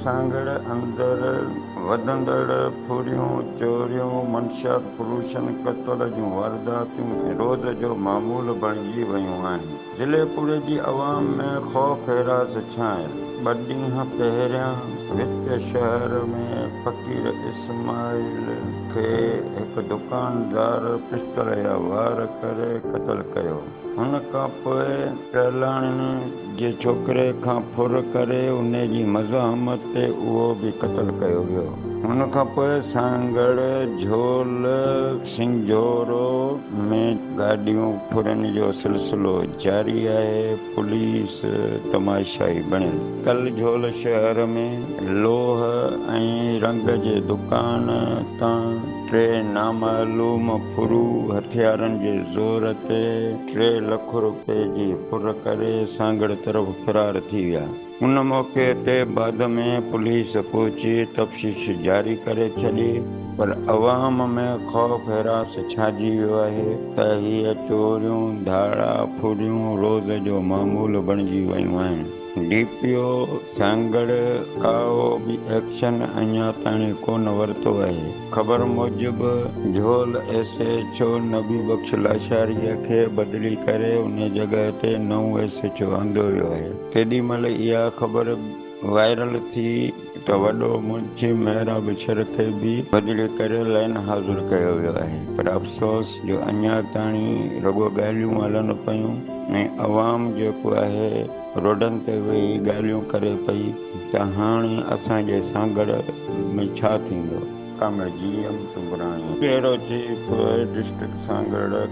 سانگهڙ اندر وڌندڙ ڦريون، چوريون، منشيات فروشن قتل جون وارداتيون روز جو معمول بڻجي ويون آهن. ضلعي پوري جي عوام ۾ خوف هراس ڇانيل. ٻه ڏينهن پهريان وچ شهر ۾ فقير اسماعيل کي هڪ دڪاندار پسٽل جا وار ڪري قتل ڪيو. هن کانپوء ٽهلاڻين جي ڇوڪري کان ڦر ڪري ان جي مزاحمت تي اهو به قتل ڪيو ويو. هن کانپوء سانگهڙ، جهول، سنجهورو ۾ گاڏيون ڦرن جو سلسلو جاري آهي، پوليس تماشائي بڻيل. ڪل جهول شهر ۾ لوهه ۽ رنگ جي دڪان تان ٽي نامعلوم ڦرو هٿيارن جي زور تي 3 لک روپيه جي ڦر ڪري سانگهڙ طرف فرار ٿي ويا. ان موقعي تي بعد ۾ پوليس پهچي تفتيش جاري ڪري ڇڏي پر عوام ۾ خوف هراس ڇانئجي ويو آهي ته هي چوريون، ڌاڙا، ڦريون روز جو معمول بڻجي ويون آهن. ڊي پي او سانگهڙ ڪائو به ايڪشن اڃا تائين ڪونه ورتو آهي. خبر موجب Jhol S H O Nabi Bakhsh Lashari کي بدلي ڪري ان جڳهه تي نئون ايس ايڇ او آندو ويو آهي. تيڏي مهل اها خبر وائرل ٿي ته وڏو منشي محراب شر کي به بدلي ڪري لائن حاضر ڪيو ويو آهي پر افسوس جو اڃا تائين رڳو ڳالهيون هلن پيون ۽ عوام جيڪو آهي روڊن تي ويهي ڳالهيون ڪري پئي ته هاڻي اسان جي سانگهڙ ۾ ڇا ٿيندو. Comrade G M Qambrani. Bureau chief district Sanghar.